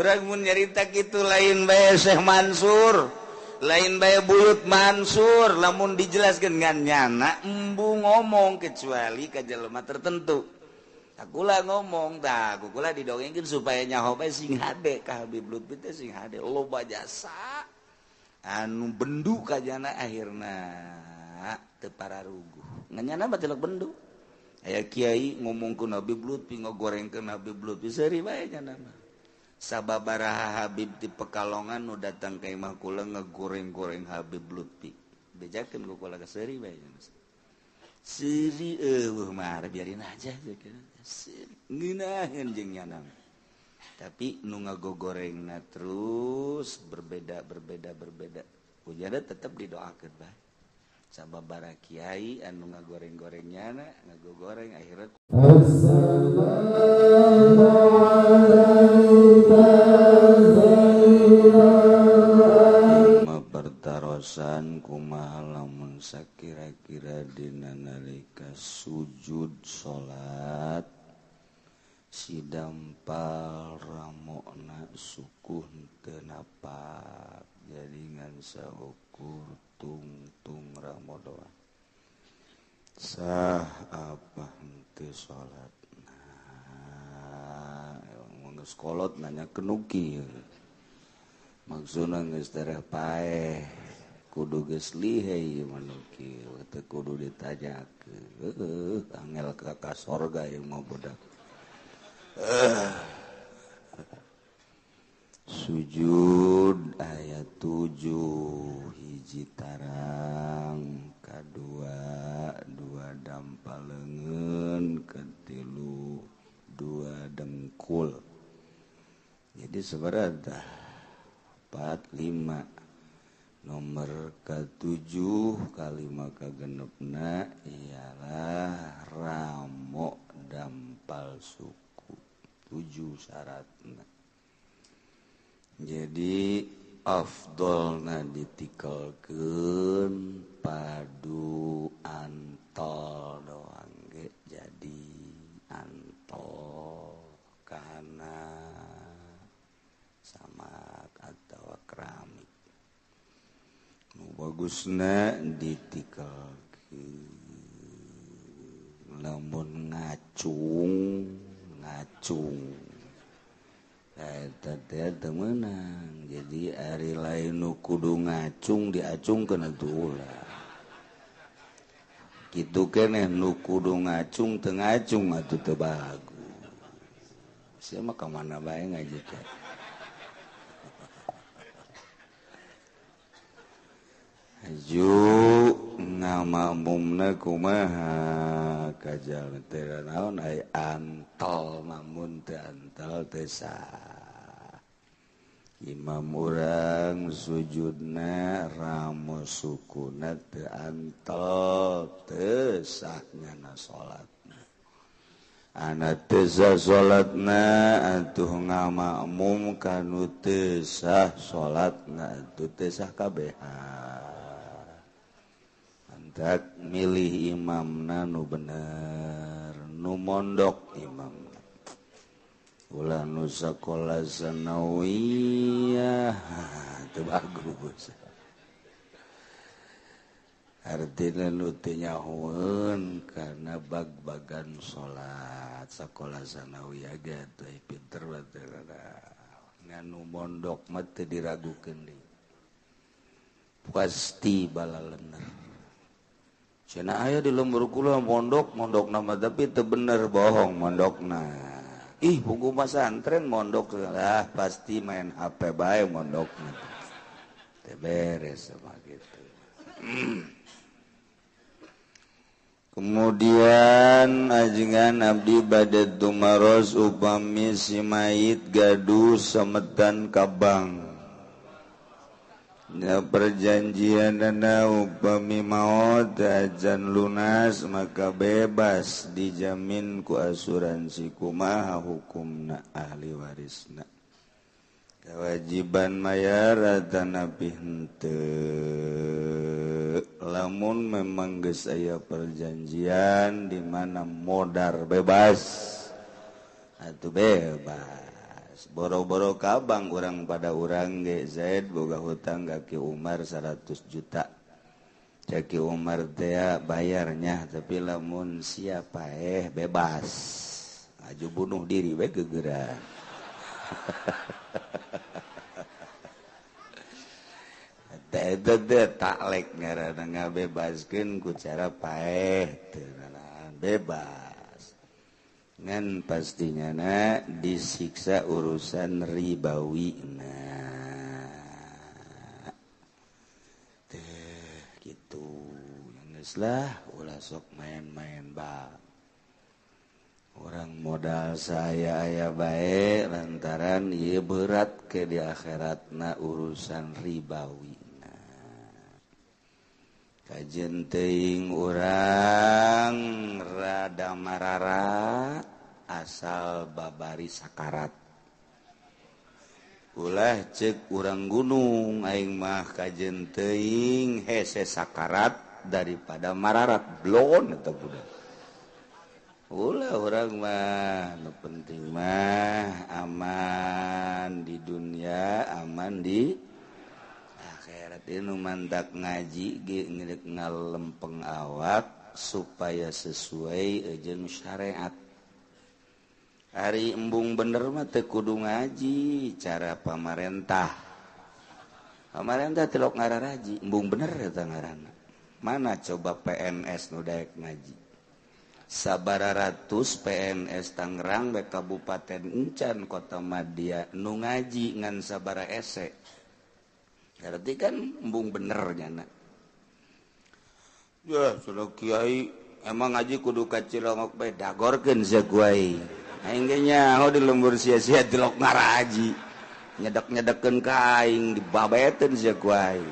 Urang mun nyarita kitu lain bae Syekh Mansur, lain bae Buyut Mansur, lamun dijelaskeun ngan nyana embu ngomong kecuali ka jelema tertentu. Akula ngomong tah, ku kula didongengkeun supaya nyaho bae sing hade ka Habib Lutfi teh sing hade loba jasa anu bendu ka jana akhirna teu pararuguh. Ngan nyana mah tilok bendu. Aya kiai ngomongkeun Habib Lutfi, ngogorengkeun Habib Lutfi seuri bae nyana mah. Sababaraha Habib di Pekalongan nu datang ka imah kula ngegoreng-goreng Habib Lutfi. Bejakeun ku kula ka seuri bae nyana. Seuri eueuh mah biarin aja ngeunaheun jeung nyana. Tapi nu ngagogorengna terus berbeda berbeda berbeda. Ujana tetep didoakeun bae. Sababaraha kiai anu ngagoreng-goreng nyana, ngagogoreng akhirnya pertarosan kumaha lamun sakira-kira dina nalika sujud salat si dampal ramokna sukuh teu napak jadi ngan saukur tungtung ramo doang sah apa henteu salatna. Geus kolot nanya kenukir maksudna geus tereh paeh kudu geus lihei manukil teu kudu ditanyakeun heueuh angel ka sorga ieu mah budak. Sujud ayat 7 hiji tarang kadua dua dampal leungeun katilu dua dengkul. Jadi sebenarnya 4 5 nomor ke-7 kalima kagenepna ialah ramo dampal suku 7 syaratna. Jadi afdolna ditikelkeun padu antol doang ge jadi antol kana samak atau keramik. Nu bagusna ditikelkeun lamun ngacung ngacung eta teh teu meunang. Jadi ari lain nu kudu ngacung diacungkeun atuh ulah. Kitu keneh nu kudu ngacung teu ngacung atuh teu bagus. Sia mah ka mana bae ngaji teh. Aju ngamakmumna kumaha kajal teh naon ai antol mamun teh antol teh sah. Imam urang sujudna ramo sukuna teu antol teu sah nyana salatna. Ana teu sah salatna atuh ngamakmum kanu teu sah salatna atuh teu sah kabehan. Antak milih imamna nu bener nu mondok imamna. Ulah nu sakola sanawiyah teu bagus. Artina nu teu nyahoeun kana bag-bagan salat sakola sanawiyah ge atuh pinter bae ngan nu mondok mah teu diragukeun deui. Pasti balalener. Cenah aya di lembur kula mondok, mondokna mah tapi teu bener bohong mondokna. Ih, buku pesantren mondok lah pasti main HP bae mondokna. Teu beres sama gitu. Kemudian ajengan abdi bade tumaros upami si mayit gaduh semetan kabang. Ya perjanjian dana upami maot ajan lunas maka bebas dijamin ku asuransi kumaha hukumna ahli warisna. Kewajiban mayar atanapi henteu. Lamun memang geus aya perjanjian di mana modar bebas atuh bebas. Beres. Boro-boro ka bank urang pada urang ge Zaid boga hutang ka Ki Umar 100 juta. Cek Ki Umar teh bayarnya tapi lamun siapa bebas. Aju bunuh diri we gegeran. Taklek ngaranna ngabebaskeun ku cara paeh teu bebas. Ngan pastinya na disiksa urusan ribawi na. Teh gitu. Geus lah ulah sok main-main ba. Orang modal saya aya bae lantaran ieu berat ke di akhiratna urusan ribawi. Kajen teuing urang rada mararat asal babari sakarat. Ulah cek urang gunung aing mah kajen teuing hese sakarat daripada mararat blon eta budak. Ulah urang mah nu penting mah aman di dunia, aman di akhirat. Ini mantak ngaji ge ngerek ngalempeng awak supaya sesuai jeung syariat. Ari embung bener mah teu kudu ngaji cara pamarentah. Pamarentah tilok ngararaji, embung bener eta ngaranna. Mana coba PNS nu daek ngaji? Sabara ratus PNS Tangerang bae Kabupaten Encan Kota Madya nu ngaji ngan sabara ese. Berarti kan embung bener nyana. Ya sudah kiai emang ngaji kudu ka Cilongok bae dagorkeun sia kuai. Aing ge nyaho di lembur sia-sia tilok ngaraji. Nyedek-nyedekeun ka aing dibabeteun sia kuai.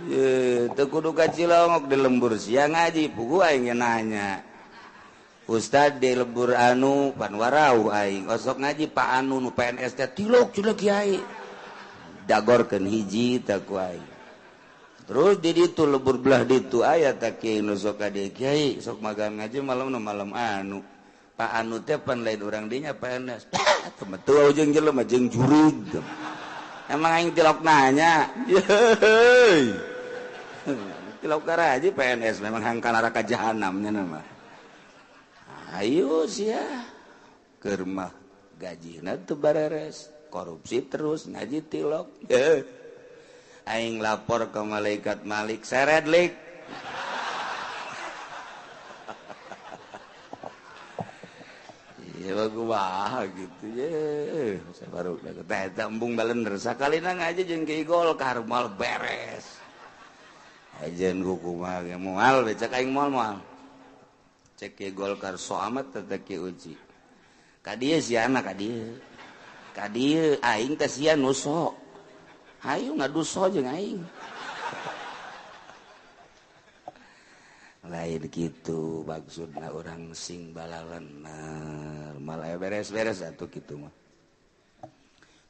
Ye teu kudu ka Cilongok di lembur sia ngaji puguh aing ge nanya. Ustad di lembur anu panwarau aing osok ngaji Pak anu nu PNS teh tilok cilok kiai. Dagorkeun hiji tah ku aing. Terus di ditu lebur belah ditu aya tah kiai nu sok ka dieu kiai sok magang ngaji malam nu malam anu. Pak anu teh pan lain urang dinya PNS. Teu metu jeung jelema jeung jurig. Emang aing tilok nanya. Yeuh. Tilok karaji PNS memang hangka neraka jahanam nya mah. Ayo sia keur mah gajina teu bareres. Korupsi terus ngaji tilok. Aing lapor ke malaikat Malik seret lik. Ya kumaha gitu ye. Saya baru teh eta embung balender sakalina ngaji jeung Ki Golkar moal beres. Ajen ku kumaha ge moal we cek aing moal moal. Cek Ki Golkar so amat teh Ki Uci. Ka dieu siana ka dieu. Ka dieu aing teh sia nu sok. Hayu ngaduso jeung aing. Lain kitu maksudna urang sing balalener malah beres-beres atuh kitu mah.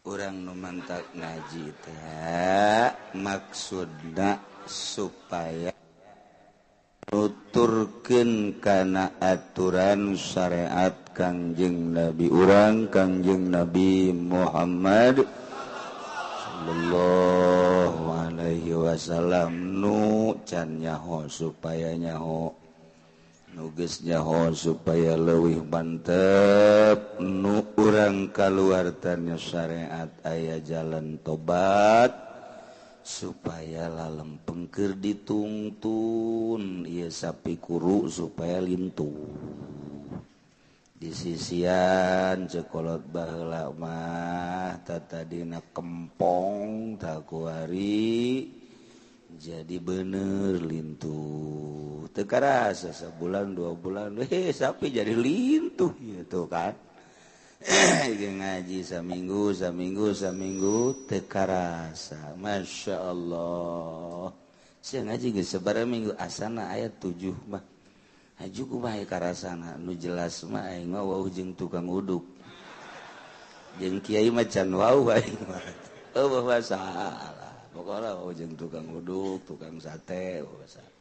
Urang nu mantak ngaji teh maksudna supaya nuturkeun kana aturan syariat Kangjeng Nabi urang Kangjeng Nabi Muhammad sallallahu alaihi wasallam nu can nyaho supaya nyaho nu geus nyaho supaya leuwih mantep nu urang kaluar tanya syariat aya jalan tobat supaya lalempeng keur ditungtun ieu sapi kuru supaya lintuh. Di sisian cekolot baheula mah tatadina kempong takuari jadi bener lintuh. Teu karasa sabulan 2 bulan sapi jadi lintuh gitu kan. Ngaji saminggu saminggu saminggu teu karasa. Masya Allah. Sia ngaji geus sabaraha minggu asana aya 7 mah. Haju kumaha karasana nu jelas mah aing mah wau jeung tukang uduk. Jeung kiai mah can wau aing mah. Eueuh masalah. Pokona wau jeung tukang uduk, tukang sate, masalah.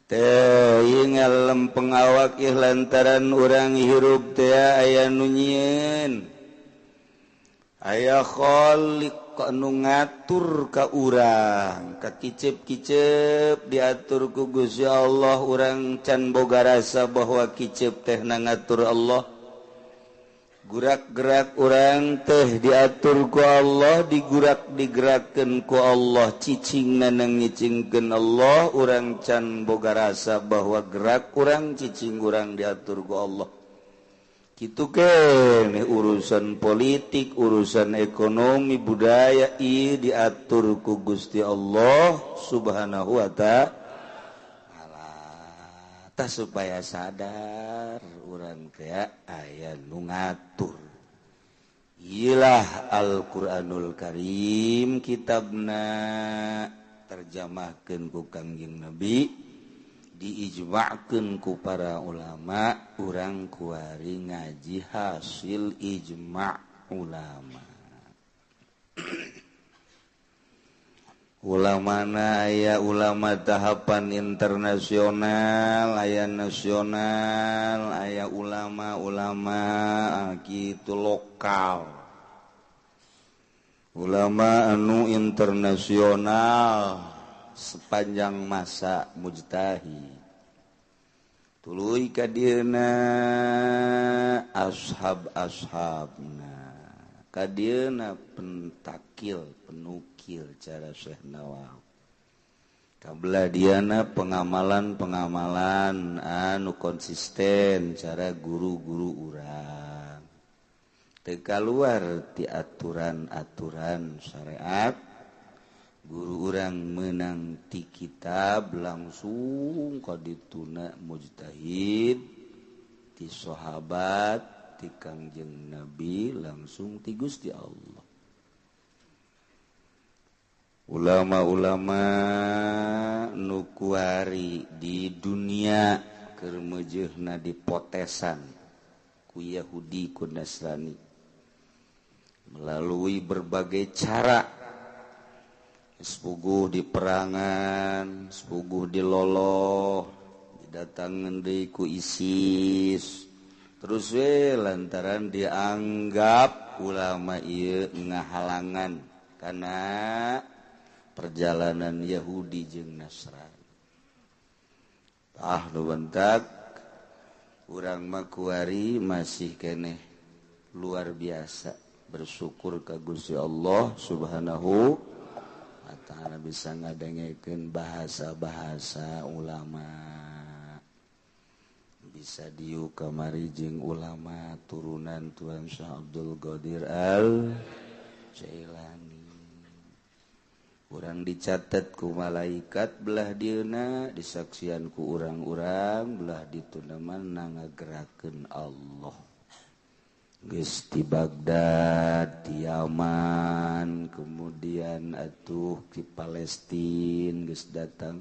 Teh ngalempeng awak ih lantaran urang hirup teh aya nu nyieun. Aya khaliq anu ngatur ka urang, ka kicep-kicep diatur ku Gusti Allah, urang can boga rasa bahwa kicep teh na ngatur Allah. Gurak-gerak urang teh diatur ku Allah, digurak digerakkeun ku Allah, cicingna ngicingkeun Allah, urang can boga rasa bahwa gerak urang cicing urang diatur ku Allah. Kitu keneh urusan politik, urusan ekonomi, budaya ieu diatur ku Gusti Allah Subhanahu wa ta'ala. Tah supaya sadar urang teh aya nu ngatur. Iyalah Al-Qur'anul Karim kitabna terjemahkeun ku Kangjeng Nabi, diijma'keun ku para ulama, urang kuari ngaji hasil ijma' ulama. Ulamana aya ulama tahapan internasional, aya nasional, aya ulama-ulama kitu lokal. Ulama anu internasional sepanjang masa mujtahid. Tuluy ka dieuna ashab-ashabna, ka dieuna pentakil, penukil cara Syekh Nawawi. Kabelah diana pengamalan-pengamalan anu konsisten cara guru-guru urang. Teu kaluar ti aturan-aturan syariat. Guru urang menang ti kitab langsung ka dituna mujtahid, ti sahabat, ti Kangjeng Nabi, langsung ti Gusti Allah. Ulama-ulama nu kuari di dunia keur meujeuhna dipotesan ku Yahudi ku Nasrani melalui berbagai cara. Sepuguh di perangan, sepuguh di loloh, didatangan deui ku ISIS. Terus we lantaran dianggap ulama ieu ngahalangan kana perjalanan Yahudi jeung Nasrani. Tah nu bentak urang mah kuari masih keneh luar biasa bersyukur ka Gusti Allah Subhanahu ta'ala bisa ngadengekeun bahasa-bahasa ulama, bisa diuk kamari jeung ulama turunan Tuan Syekh Abdul Qadir Al Jailani. Urang dicatat ku malaikat belah dieuna, disaksian ku urang-urang belah dituna mah ngagerakeun Allah. Geus di Baghdad, di Yaman, kemudian atuh di Palestina geus datang,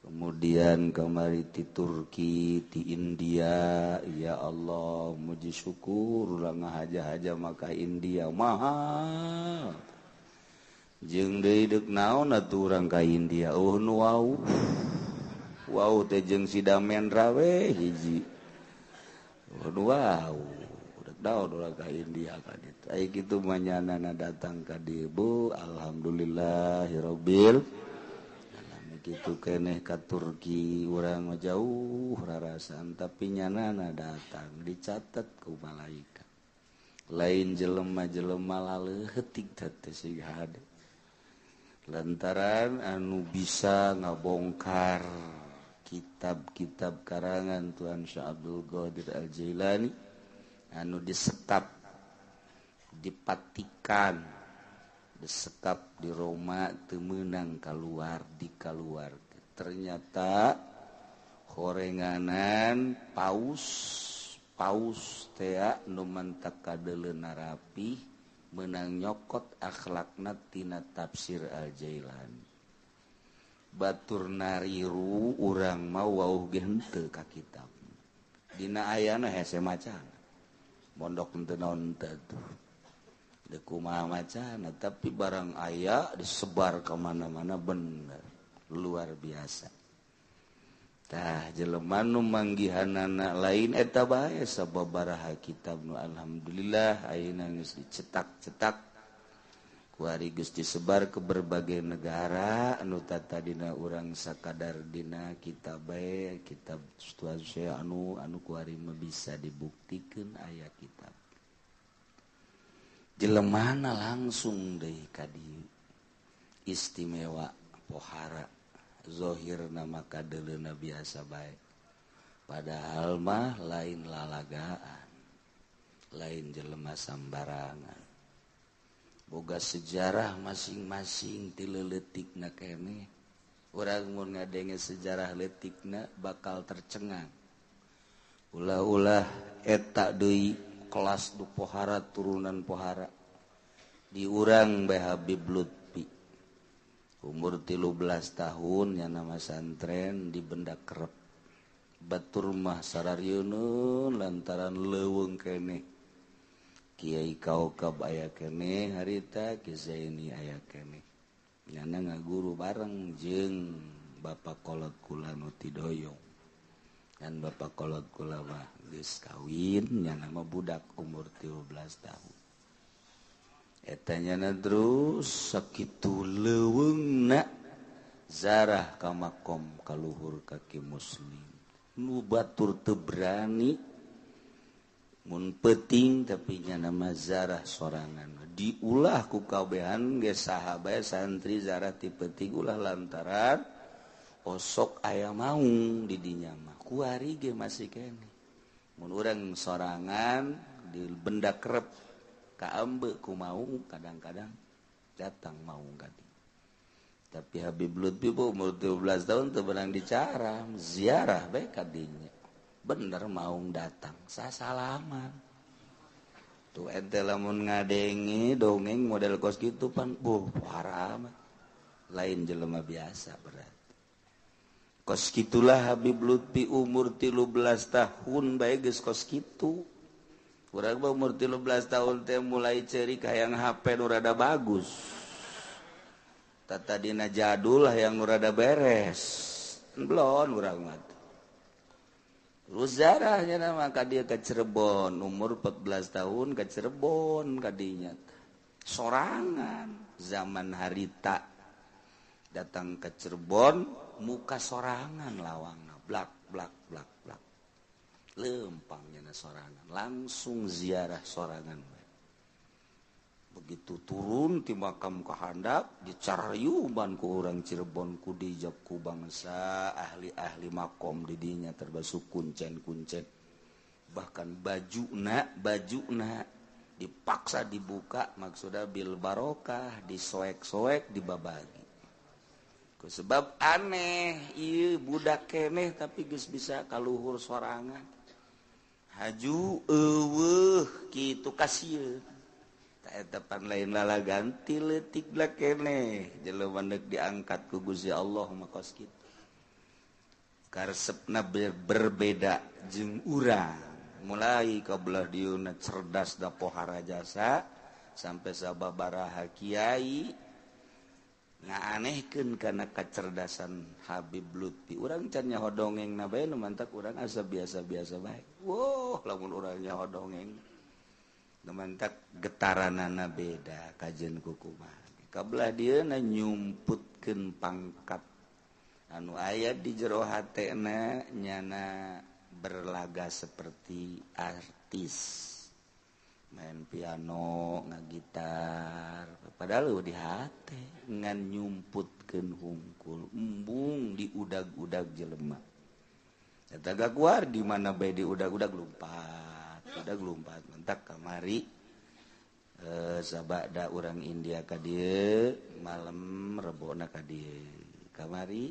kemudian kamari di Turki, di India. Ya Allah, muji syukur urang ngahaja-haja maka India mahal. Jeung deui deuk naon atuh urang ka India? Oh nu wau. Wau teh jeung si Damendra we hiji. Oh nu wau. Daun urang ka India ka ditu. Ai kitu mah nyanana datang ka dieu, Bu, alhamdulillahirabbil alamin. Kitu keneh ka Turki urang mah jauh rarasan tapi nyanana datang dicatat ku malaikat. Lain jelema-jelema laleutik teh siga hade. Lantaran anu bisa ngabongkar kitab-kitab karangan Tuan Syekh Abdul Qadir Al-Jailani anu disekap, dipatikan, disekap di Roma teu meunang kaluar, dikaluar. Ternyata horenganan paus paus tea nu mantak kadeuleuna rapih meunang nyokot akhlakna tina tafsir Al-Jailani. Batur nariru urang mah wauh ge henteu ka kitab. Dina ayana hese macan. Mondok henteu naon teh tuh. Deuk kumaha macana tapi barang aya disebar ka mana-mana bener. Luar biasa. Tah jelema nu manggihanana lain eta bae sababaraha kitab nu alhamdulillah ayeuna geus dicetak-cetak kuari geus disebar ke berbagai negara anu tatadina urang sakadar dina kitab bae kitab situasi anu anu kuari mah bisa dibuktikeun aya kitab jelemana langsung deui ka dieu istimewa pohara zohir nama kadelena biasa baik padahal mah lain lalagaan lain jelema sambarangan boga sejarah masing-masing ti leutikna keneh urang mun ngadenge sejarah leutikna bakal tercengang ulah-ulah eta deui kelas du pohara turunan pohara di urang bae Habib Lutfi umur 13 tahun yang nama santren di benda kerep batur mah sararieun lantaran leuweung keneh Kiai Kaukab aya keneh harita Ki Zaini aya keneh nyana ngaguru bareng jeung Bapak kolot kula nu tidoyong dan Bapak kolot kula mah geus kawin nyana mah budak umur 13 tahun eta nyana terus sakitu leuweungna zarah ka makom kaluhur kaki muslim nu batur teu berani mun peuting tapi nyana mah zarah sorangan diulah ku kabehan ge saha bae santri zarah ti peuting ulah lantaran osok aya maung di dinya mah kuari ge masih keneh mun urang sorangan di benda kerep kaambe ku maung kadang-kadang datang maung kadi tapi Habib Lutfi bu umur 13 tahun teu beunang dicaram ziarah bae kadinya bener maung datang sasalaman tuh ente lamun ngadenge dongeng model kos kitu pan buh haram lain jelema biasa berarti kos kitulah Habib Lutfi umur 13 tahun bae geus kos kitu. Urang mah umur 13 tahun teh mulai ceurik hayang HP nu rada bagus. Tatadina jadul hayang nu rada beres. Belon urang mah. Terus zarahnya mah ka dieu ka Cirebon, umur 14 tahun ka Cirebon kadinya. Sorangan zaman harita datang ke Cirebon muka sorangan lawangna blak blak blak blak. Lempangnya sorangan langsung ziarah sorangan begitu turun di makam kehandap dicaryuban ku orang Cirebon ku dijab ku bangsa ahli-ahli makom didinya termasuk kuncen-kuncen bahkan bajuna dipaksa dibuka maksudnya bil barokah disoek-soek dibabagi sebab aneh ieu budak keneh tapi geus bisa kaluhur sorangan haju eueuh kitu kasieun ta eta pan lain lalaganti leutik lah keneh jelema deuk diangkat ku Gusti Allah mah kos kitu karesepna berbeda jeung urang mulai ka belah dieuna cerdas da pohara jasa sampai sababaraha kiai ngaanehkeun kana kecerdasan Habib Lutfi urang can nyaho dongeng na bae nu mantak urang asa biasa-biasa bae. Wah, lamun urang nyaho dongeng nu mantak getaranana beda kajen ku kumaha. Kabelah dieuna nyumputkeun pangkat anu aya di jero hatena nyana berlaga seperti artis main piano ngagitar padahal di hate ngan nyumputkeun hungkul embung di udag-udag jelema eta gaguar di mana bae di udag-udag lumpat udag lumpat mentak kamari sabada urang India ka dieu malam rebona ka dieu kamari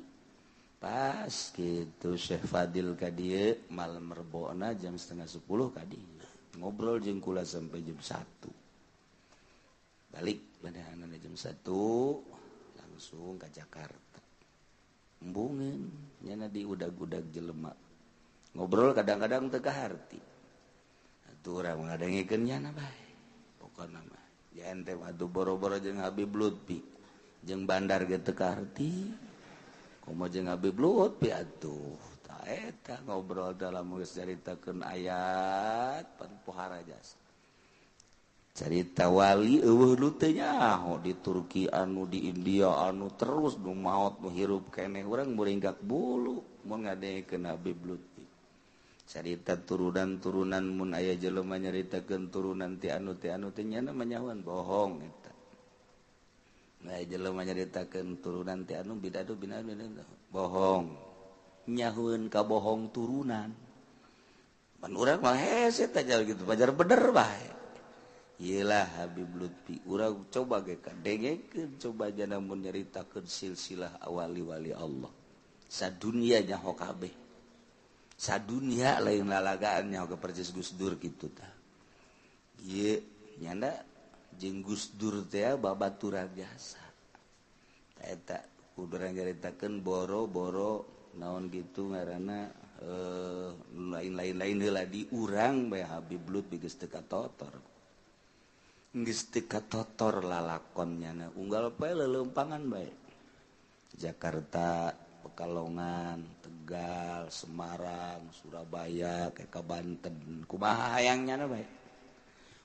pas kitu Syekh Fadil ka dieu malam rebona jam 9:30 ka dieu ngobrol jeung kula sampai jam 1 balik badahanana jam 1 langsung ke Jakarta embungeun nyana di udag-udag jelema ngobrol kadang-kadang teu kaharti atuh urang ngadengekeun nyana bae pokona mah ya ente mah atuh boro-boro jeung Habib Lutfi jeung bandar ge teu kaharti komo jeung Habib Lutfi atuh Eta ngobrol dalam geus caritakeun ayat pan pohara jasa. Carita wali eueuh nu teu nyaho di Turki anu di India anu terus nu maot nu hirup keneh urang muringgak bulu mun ngadengekeun Habib Lutfi. Carita turunan-turunan mun aya jelema nyaritakeun turunan ti anu ti anu teh nyana manyahoan bohong eta. Aya jelema nyaritakeun turunan ti anu bidadu binadu bohong. Nyahueun ka bohong turunan. Pan urang mah hese teh gitu pajar bener bae. Iyalah Habib Lutfi urang coba ge kadengekeun coba jana mun nyaritakeun silsilah awali-wali Allah. Sadunia nyaho kabeh. Sadunia lain lalagaan nyaho ke persis Gus Dur kitu tah. Ieu nyanda jeung Gus Dur teh babaturan jasa. Tah eta kudu urang nyaritakeun boro-boro naon kitu ngaranna lain-lain lain heula di urang bae Habib Lutfi geus teu katotor. Geus teu katotor lalakonnya na unggal poe leuleumpangan bae. Jakarta, Pekalongan, Tegal, Semarang, Surabaya, ke Banten. Kumaha hayangnya na bae.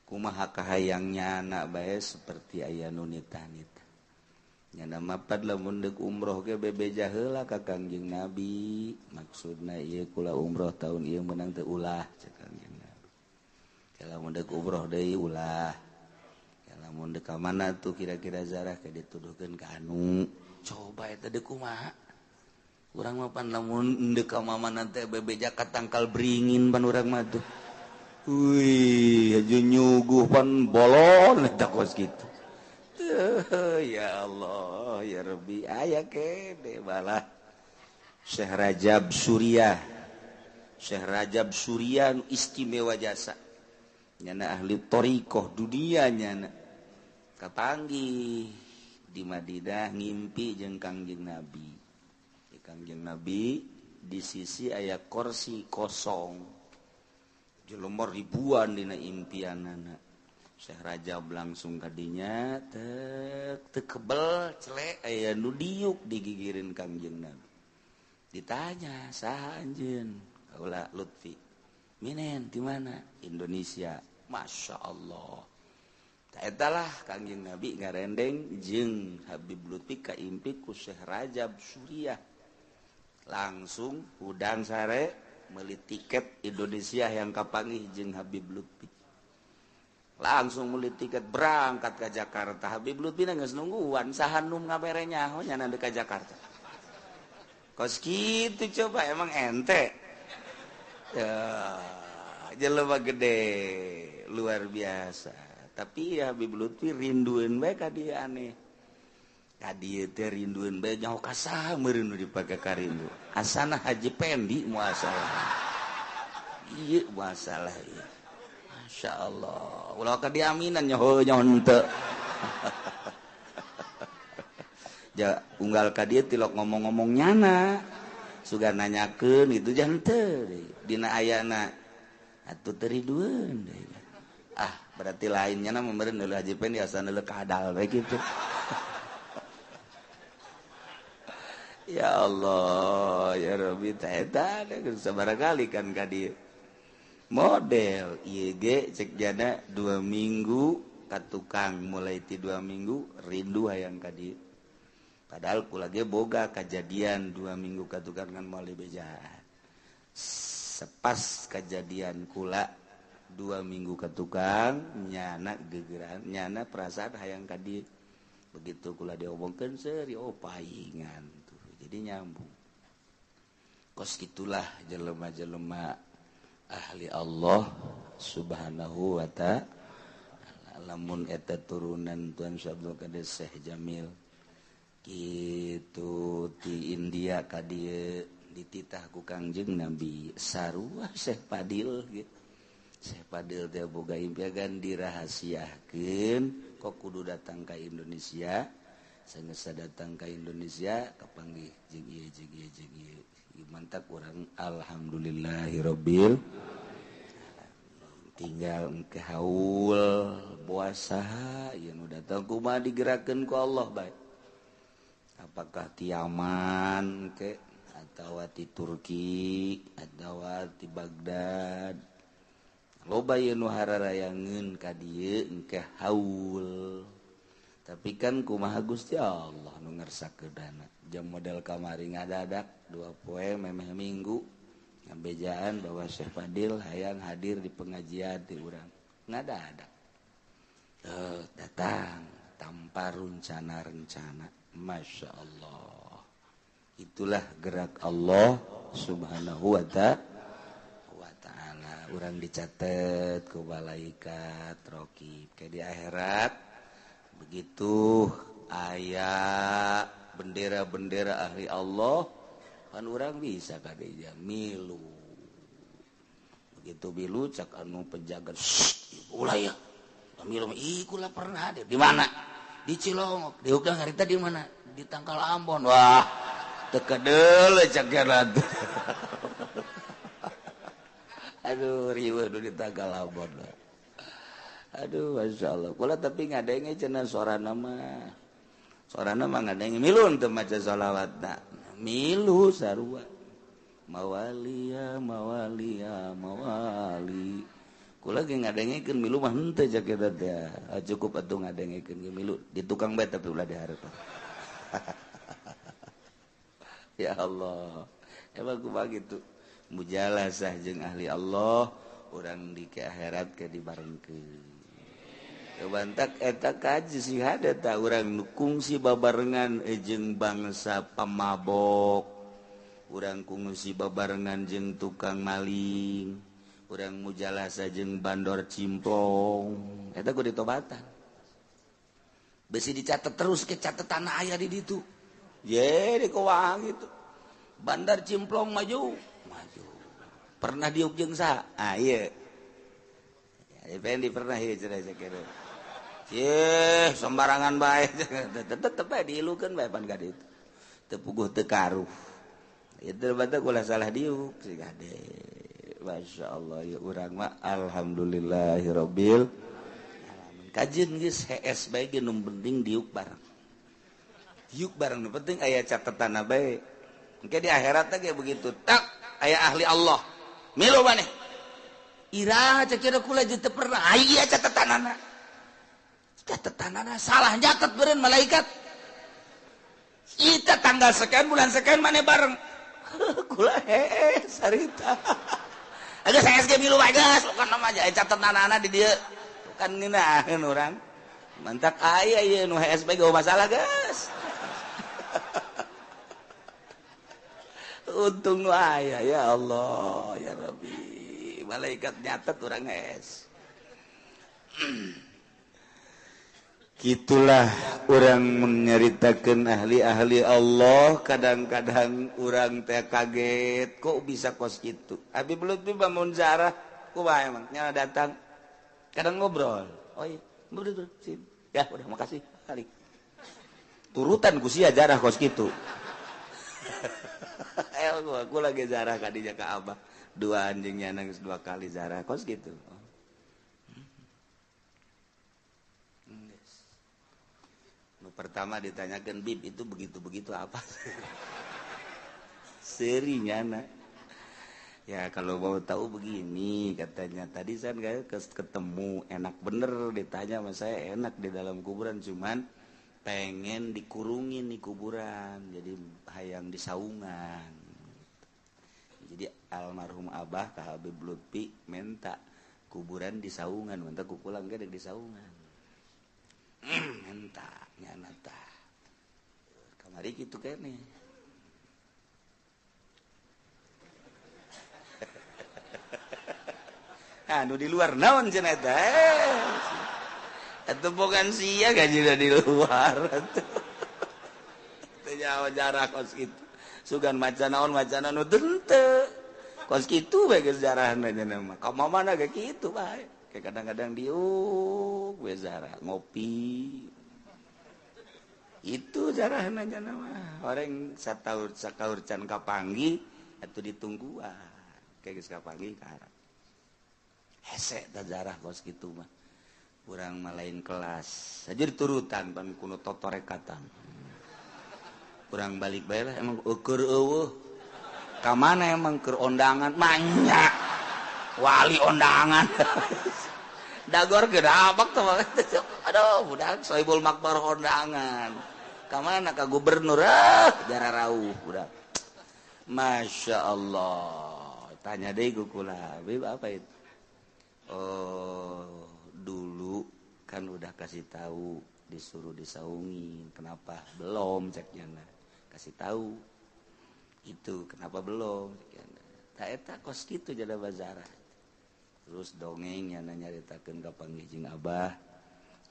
Kumaha kahayangnya na bae seperti aya nu nitah-nitah. Nyana mapad lamun deuk umroh ge bebeja heula ka Kangjeng Nabi. Maksudna ieu kula umroh tahun ieu meunang teu ulah cek Kangjeng Nabi. Lamun deuk umroh deui ulah. Lamun deuk ka mana tuh kira-kira zarah ke dituduhkeun ka anu. Coba eta deuk kumaha? Urang mah pan lamun deuk ka mana teh bebeja ka tangkal beringin pan urang mah tuh. Wih, aju nyuguh pan bolon eta kos kitu. Ya Allah, ya Rabbi, aya kene balah. Syekh Rajab Suriah. Syekh Rajab Suriah istimewa jasa. Nyana ahli thariqah dunia nyana. Kapanggih di Madinah ngimpi jeung Kangjeng Nabi. Di Kangjeng Nabi di sisi aya kursi kosong. Jelema ribuan dina impianana. Syekh Rajab langsung kadinya tek teu kebel celek aya nu diuk digigirin Kangjeng Nabi. Ditanya saha anjeun? Kaula Lutfi. Minen di mana? Indonesia. Masya Allah. Taetalah Kangjeng Nabi ngarendeng jeung Habib Lutfi kaimpi ku Syekh Rajab Suriah. Langsung hudang sare meuli tiket Indonesia yang kapanggih jeung Habib Lutfi. Langsung meuli tiket berangkat ke Jakarta. Habib Lutfi geus nungguan saha nu ngabere nyaho nya deuk ka Jakarta. Kos kitu coba emang ente. Ya, jelema gede luar biasa. Tapi ya Habib Lutfi rindueun bae ka dieu aneh. Ka dieu teh rindueun bae nyaho ka saha meureun nu dipake karindu. Asana Haji Pendi muasalah. Ieu masalah ieu. Masya Allah. Ulah ka diaminan nyaho nyaho henteu. Ja unggal ka dieu tilok ngomong-ngomong nyana. Sugan nanyakeun itu jangan teu dina ayana atuh teu ridueun deui. Ah, berarti lainnya na meureun deuleu Haji Pendi asana deuleu kadal we kitu. Ya Allah, ya Rabbi, eta geus sabaraha kali kan ka dieu. Model ieu ge cek jana 2 minggu ka tukang mulai ti 2 minggu rindu hayang ka dieu. Padahal kula ge boga kajadian 2 minggu ka tukang kan moal dibejaan. Sepas kejadian kula 2 minggu ka tukang nyana gegeran nyana perasaan hayang ka dieu. Begitu kula diomongkeun seuri oh paingan tuh. Jadi nyambung. Kos gitulah jelema-jelema ahli Allah Subhanahu wa ta'ala. Lamun eta turunan Tuan Syekh Abdul Qadir Syekh Jamil kitu ti India ka dieu dititah ku Kangjeng Nabi sarua Syekh Padil gitu. Syekh Padil teh boga impian dirahasiakeun kok kudu datang ka Indonesia. Sanggeus datang ka Indonesia kapanggih jeung ieu jeung ieu jeung ieu. Mantap urang alhamdulillahirabbil tinggal engke haul puasa ieu nu datang kumaha digerakeun ku Allah bae. Apakah tiaman ke atau Atawa ti Turki atawa ti Baghdad. Loba ieu nu hararayangeun ka dieu engke haul. Tapi kan kumaha Gusti Allah nu ngersakeunana. Jam model kamari ngadadak 2 poe memeh minggu ngabejaan bahwa Syekh Fadil hayang hadir di pengajian di urang. Ngadadak. Datang tanpa rencana-rencana. Masya Allah. Itulah gerak Allah Subhanahu wa ta'ala. Urang dicatat ku malaikat raqib. Kayak di akhirat begitu aya bendera-bendera ahli Allah kan urang bisa kadeja milu. Begitu milu cak anu penjaga, ulah ya. Milu ih kula pernah hadir. Di mana? Di Cilongok. Di Ugang harita di mana? Di Tangkal Ambon. Wah, teu kedeul cak geura. Aduh, riweuh di Tangkal Ambon. Aduh, Masya Allah. Kula tapi ngadenge cenah sorana mah. Sorana mah ngadenge milu teu maca sholawatna. Milu sarua. Mawalia, mawalia, mawali. Kula ge ngadengekeun milu mah henteu cak eta teh. Cukup atuh ngadengekeun ge milu di tukang bae tapi ulah dihareupan. Ya Allah. Emang kumaha kitu? Mujalasah jeung ahli Allah urang di ke akhirat ke dibarengkeun. Bantak eta kaji sih ada tak urang nu kungsi babarengan jeung bangsa pamabok, urang kungsi babarengan jeung tukang maling, urang mujalasa jeung bandor cimplong, eta kudu ditobatan. Besi dicatat terus ke catatan aya di ditu. Ye di kowang itu. Bandar cimplong maju, maju. Pernah diuk jeung saha? Ah ieu. Ya Fendi pernah ieu cenah sakieu. Yeh, sembarangan bae. Tetep bae diilukeun bae pan ka ditu. Teu puguh teu karuh. Ieu batak ulah salah diuk sih kade. Masya Allah ya urang mah alhamdulillahirabbil alamin. Kajeun geus hees bae ge nu penting diuk bareng. Diuk bareng nu penting aya catetanna bae. Engke di akhirat teh ge begitu. Tak aya ahli Allah. Milu maneh. Iraha cek kula jeung teu pernah aya catetanana. Catetanana salah nyatet beureun malaikat. Kita tanggal sekian bulan sekian maneh bareng. Kula hees harita. Geus hees ge milu bae geus bukan nama aja catetanana di dieu. Bukan ngeunaheun urang. Mantak aya ieu nu hees bae geuh masalah geus. Untung nu aya ya Allah ya Rabbi. Malaikat nyatet urang hees. Gitulah orang menyeritakan ahli-ahli Allah. Kadang-kadang orang teh kaget kok bisa kos gitu. Habib Lutfi bangun zarah kumaha emang nyala datang kadang ngobrol. Oh iya, betul sip. Ya udah makasih kali. Turutan ku sia jarah kos gitu. Aku lagi zarah kadinya ka Abah. Dua anjingnya nangis 2 kali zarah kos gitu. Pertama ditanyakan Bib itu begitu-begitu apa? Serinya nak. Ya kalau mau tahu begini katanya. Tadi saya ketemu enak bener ditanya sama saya enak di dalam kuburan cuman pengen dikurungin di kuburan jadi hayang di saungan. Jadi almarhum Abah ka Habib Lutfi minta kuburan di saungan, minta kupulang ge di saungan. Minta nyana tah. Kamari kitu keneh. Anu di luar naon cenah eta? Atuh bukan sia gaji di luar atuh. Teu nyaho jarah kos kitu. Sugan maca naon maca naon teu. Kos kitu bae geus jarahna cenah mah. Ka mana ge kitu bae. Kayak kadang-kadang diuk we zarah ngopi. Itu jarahna cenah mah. Orang sataur sakaur can kapanggih atuh ditungguan. Kayak geus kapanggih ka harap. Hese tah jarah kos kitu mah. Urang mah lain kelas. Saja diturutan pan kuno totorekatan. Urang balik bae lah emang ukur eueuh. Ka mana emang keur ondangan banyak wali ondangan. Dagor gedapak tuh. Aduh, budak Sohibul Makbar ondangan. Ka mana ka gubernur ah jara rauh budak. Masya Allah. Tanya deh ku kula, Habib apa itu? Oh, dulu kan udah kasih tahu disuruh disaungin, kenapa belum ceknya nah. Kasih tahu itu kenapa belum tak eta kos kitu jada bazarah. Terus dongeng nya nyaritakeun ka panggih jeung abah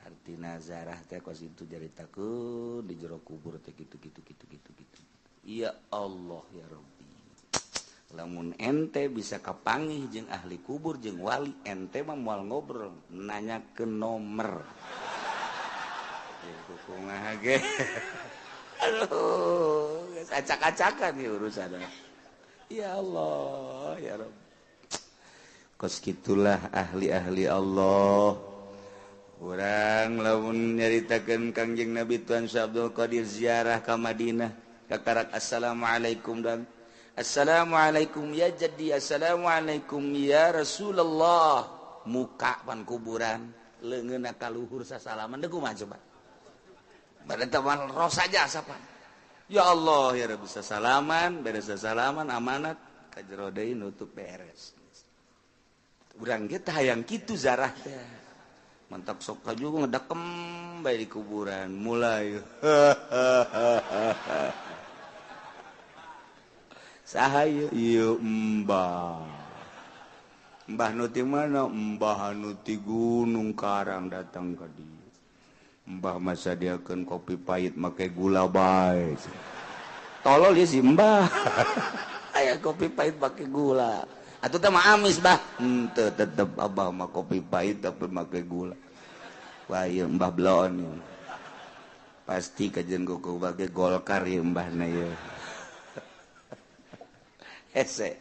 artina zarah teh kos itu nyaritakeun di jero kubur teh kitu kitu kitu kitu kitu. Ya Allah ya Rabbi, lamun ente bisa kapanggih jeung ahli kubur jeung wali ente mah moal ngobrol nanya ke nomor. Kumaha ge. Aduh, acak-acakan ya urusan. Ya Allah, ya Rabb. Kos kitulah ahli-ahli Allah. Urang lamun nyaritakeun Kangjeng Nabi Tuan Syekh Abdul Qadir ziarah ka Madinah, kakarak assalamualaikum dan assalamualaikum ya jaddi, assalamualaikum ya Rasulullah. Muka pan kuburan, leungeunna ka luhur sasalaman deui kumaha coba. Badan teman roh saja asapan. Ya Allah ya Rabbi sasalaman, beres sasalaman amanat ka jero deui nutup beres. Urang ge teh hayang kitu zarah teh. Mantap sok ka juga ngedekem bae di kuburan mulai. Saha ieu? Ieu embah. Mbah nu ti mana? Mbah nu ti Gunung Karang datang ka dieu. Mbah masa diakeun kopi pahit make gula bae. Tolol ieu si mbah. Aya kopi pahit make gula. Atuh teh mah amis bah. Henteu tetep abah mah kopi pahit tapi make gula. Wah ieu mbah bloon ieu. Pasti kajian ku bage Golkar ieu mbahna ieu. Hese.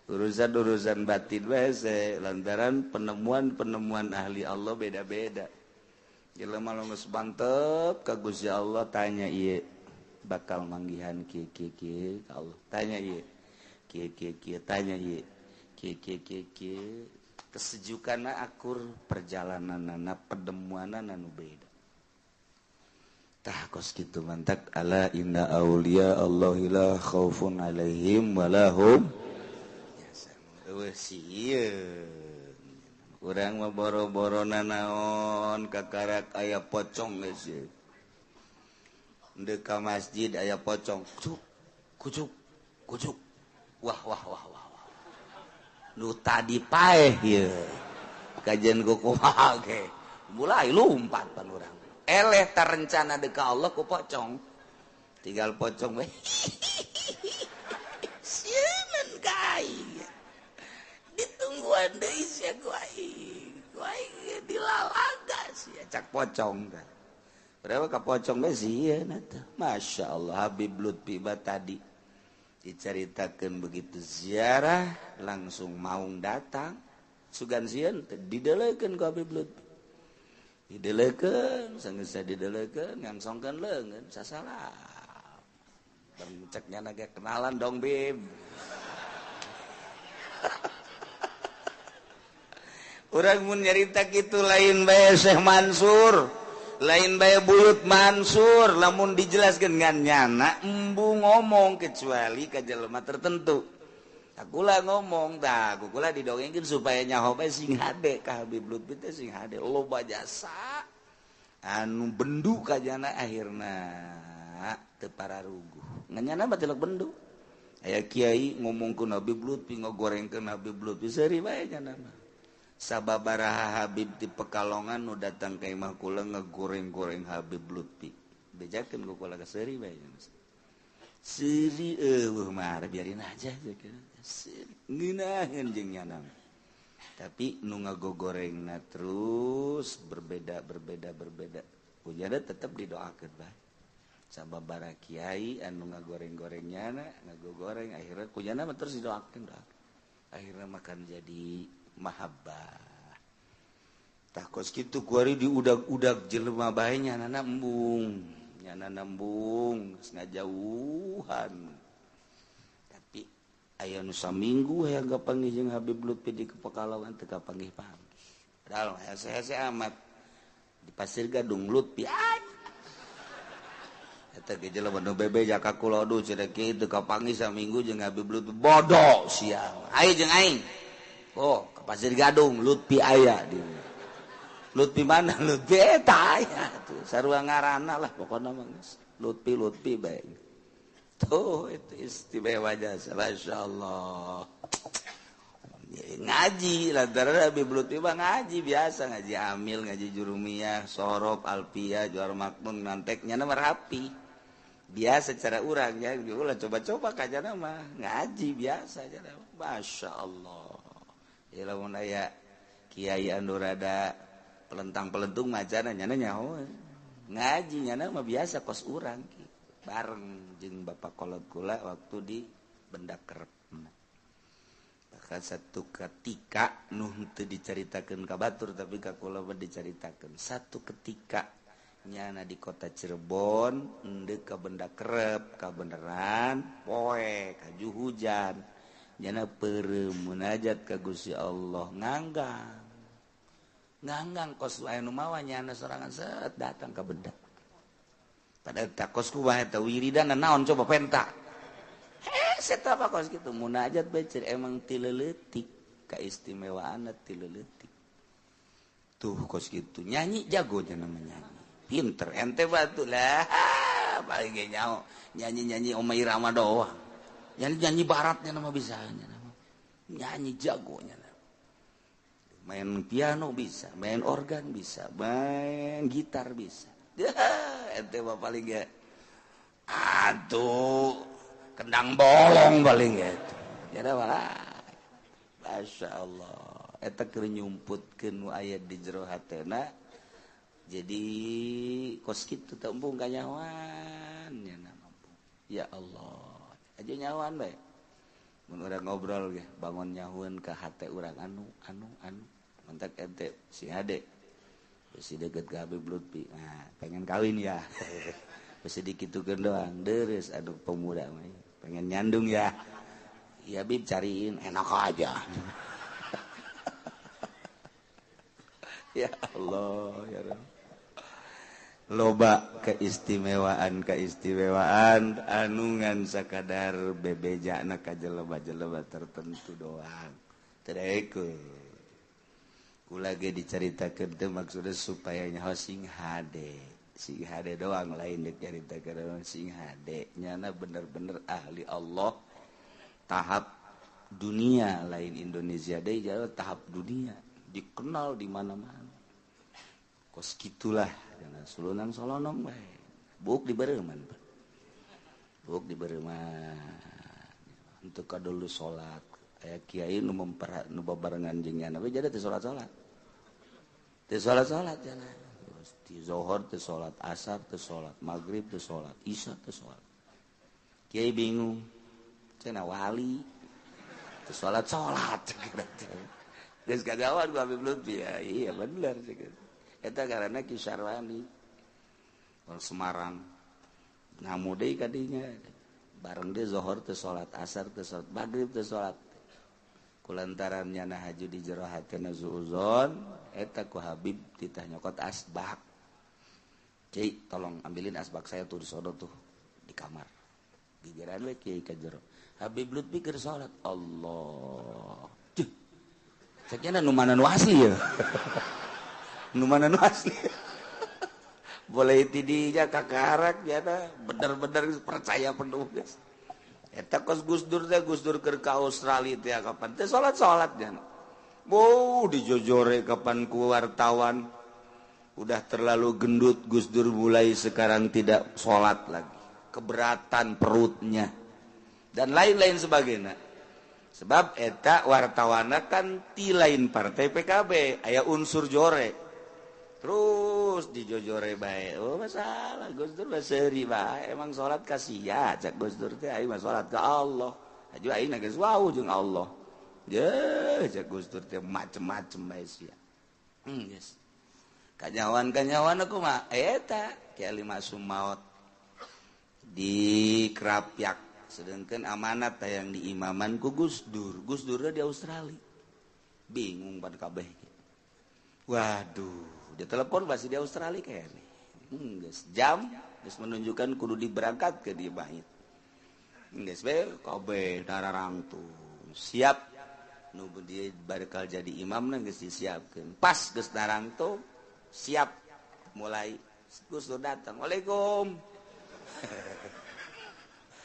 Urusan-urusan batin bae hese lantaran penemuan-penemuan ahli Allah beda-beda. Jelema nu geus mantep ka Gusti Allah tanya ieu bakal manggihan kieu kieu kieu ka Allah tanya ieu kieu kieu kieu tanya ieu kieu kieu kieu kieu kesejukanna akur perjalananna penemuanna nu beda. Tah kos kitu mantak ala inna auliya Allahi la khaufun alaihim wa lahum yahzanun. Eueuh sieun urang mah boro-boro nanaon kakarak aya pocong geus ieu. Ndeu ka masjid aya pocong, kucuk kucuk kucuk. Wah wah wah wah. Nu tadi paeh ieu. Kajian ku kumaha ge. Mulai lumpat pan urang. Eleh tarencana deka Allah ku pocong. Tinggal pocong we. Sieun ka aing. Ditungguan deui sia ku aing. Ku aing dilalaga sia cak pocong teh. Berapa ka pocong we sieun atuh. Masya Allah Habib Lutfi ba tadi diceritakeun begitu ziarah langsung maung datang. Sugan sieun teh didelekeun ku Habib Lutfi. Didelekeun sanggeus didelekeun ngangsongkeun leungeun sasalah. Bang cek nyana ge kenalan dong Bib. Urang mun nyarita kitu lain bae Syekh Mansur, lain bae Buyut Mansur, lamun dijelaskeun ngan nyana embu ngomong kecuali ka jelema tertentu. Akula ngomong tah, kula didongengkeun supaya nyaho bae sing hade ka Habib Lutfi teh sing hade loba jasa anu bendu ka jana akhirna teu pararuguh. Ngan nyana mah tilok bendu. Aya kiai ngomongkeun Habib Lutfi ngogorengkeun Habib Lutfi seuri bae nyana mah. Sababaraha Habib di Pekalongan nu datang ka imah kula ngegoreng-goreng Habib Lutfi. Bejakeun ku kula ka seuri bae. Seuri eueuh mah biarin aja seuri ngeunaheun jeung nyana. Tapi nu ngagogorengna terus berbeda berbeda berbeda. Ujana tetep didoakeun bae. Sababaraha kiai anu ngagoreng-goreng nyana, ngagogoreng akhirna kunyana mah terus didoakeun doakeun. Akhirna makan jadi mahabbah. Tah kos kitu kuari diudag-udag jelema bae nyanana embung, nyanana embung geus ngajauhan. Tapi Aya nu saminggu hayang kapanggih jeung Habib Lutfi di Pekalongan teu kapanggih-panggih. Padahal hese-hese amat di Pasir Gadung Lutfi. Eta ge jelema nu bebeja ka kula aduh cenah kieu teu kapanggih saminggu jeung Habib Lutfi bodoh siang. Ayo jeung aing. Oh, ke Pasir Gadung Lutfi aya di. Lutfi mana? Lutfi eta aya tuh sarua ngaranna lah pokona mah geus. Lutfi Lutfi bae. Tuh itu istimewa jasa, Masya Allah. Ngaji lantaran Habib Lutfi mah ngaji biasa, ngaji amil, ngaji jurumiyah, sorob, alpiyah, juar makmun, nanteknya nama rapi. Biasa cara urang ya, ulah coba-coba kajana mah ngaji biasa cara. Masya Allah. Ya lamun aya kiai anu rada pelentang-pelentung macana nyana nyaho. Ngaji nyana mah biasa kos urang ki. Bareng jeung bapak kolot kula waktu di Benda Kerep. Bahkan satu ketika nu teu dicaritakeun ka batur tapi ka kula mah dicaritakeun. Satu ketika nyana di kota Cirebon endek ka Benda Kerep kabeneran poe kaju hujan. Nyana peureum munajat ka Gusti Allah nganggang. Nganggang kos aya nu mawa nyana sorangan set datang ka Benda. Pada takos ku bae teh wiridan naon coba penta. Hese tah kos kitu munajat bae emang ti leutik kaistimewaanna ti leutik. Tuh kos kitu nyanyi jago nya namanya nyanyi. Pinter ente batu lah paling ge nyaho nyanyi-nyanyi Oma Irama doang. Nyanyi-nyanyi baratnya nama bisa nya nama. Nyanyi jagonya nama. Main piano bisa, main organ bisa, main gitar bisa. Ente mah paling ge atuh kendang bolong paling ge jadi malah Masya Allah eta keur nyumputkeun nu aya di jero hatena jadi kos kitu teh embung kanyahoan nya mampu ya Allah aja nyahoan bae mun urang ngobrol ge bangun nyahoan ka hate urang anu anu anu mantak ente si hade besi deket ke Habib Lutfi, nah, pengen kawin ya, besi dikitukeun doang, deres, aduh pemuda, pengen nyandung ya, ya Bib cariin, enak aja, ya Allah, ya Rabb. Loba keistimewaan keistimewaan, anu ngan sakadar bebejana ka jelema-jelema tertentu doang, teu lagi diceritakan itu maksudnya supaya nyaho sing hade doang lain diceritakan sing hade nyana bener-bener ahli Allah tahap dunia lain Indonesia deh jauh tahap dunia dikenal di mana-mana kos gitulah jangan sulunang solonong bae buk dibereuman buk dibereuman untuk kadulu salat aya kiai nu memperhat nu babarengan jeung nyana we jadi teu salat-salat teu salat-salat jana ti zuhur teu salat asar teu salat maghrib teu salat isya teu salat kiai bingung cenah wali teu salat-salat geus kagawan ku Habib Lutfi ya iya bener eta karena Ki Syarwani orang Semarang ngamu deui ka dinya bareng dia zuhur teu salat asar teu salat maghrib teu salat kulantaran nyana haju di jero hatena zuuzon eta ku Habib titah nyokot asbak. Kiai tolong ambilin asbak saya tuh di sono tuh di kamar. Gigiran we kiai ka jero. Habib Lutfi keur salat. Allah. Ceuh. Ceknya nu mana nu asli ya. Nu mana nu asli. Boleh tidinya kakarak nyana bener-bener percaya penuh geus. Eta kos Gus Dur teh Gus Dur keur ka Australia teh kapan teh salat-salat nya. Boh dijojore kapan ku wartawan. Udah terlalu gendut Gus Dur mulai sekarang tidak salat lagi. Keberatan perutnya dan lain-lain sebagainya. Sebab eta wartawana kan ti lain partai PKB aya unsur jore. Terus dijojore bae. Oh masalah Gus Dur mah seuri bae. Emang salat ka sia cak Gus Dur teh aing mah salat ka Allah. Aju aing geus wau jeung Allah. Ye cak Gus Dur teh macem-macem bae sia. Geus. Kanyawan-kanyawan aku mah eta Ki Ali Masum maot di Krapyak Sedangkan amanat yang diimaman ku Gus Dur. Gus Dur di Australia. Bingung pada kabeh. Waduh, dia telepon masih di Australia kayaknya. Geus jam geus menunjukkan kudu diberangkat ke di bait. Geus we kabeh dararangtung. Siap nu dia bakal jadi imamna geus disiapkeun. Pas geus darangtung siap mulai Gus Dur datang. Waalaikum.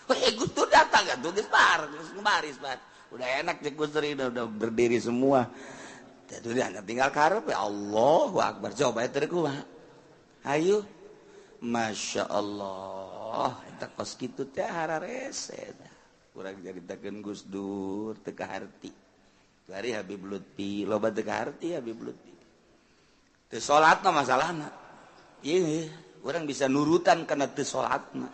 Weh, Gus Dur datang kan tuh geus bar, geus baris bar. Udah enak cek Gus Dur udah berdiri semua. Jadi tinggal karep ya Allahu Akbar. Coba ya kumaha. Ayo. Masya Allah. Eta kos kitu teh hararese. Kurang caritakeun Gus Dur teu kaharti. Bari Habib Lutfi, loba teu kaharti Habib Lutfi. Teu salatna masalahna. Ieu urang bisa nurutan kana teu salatna.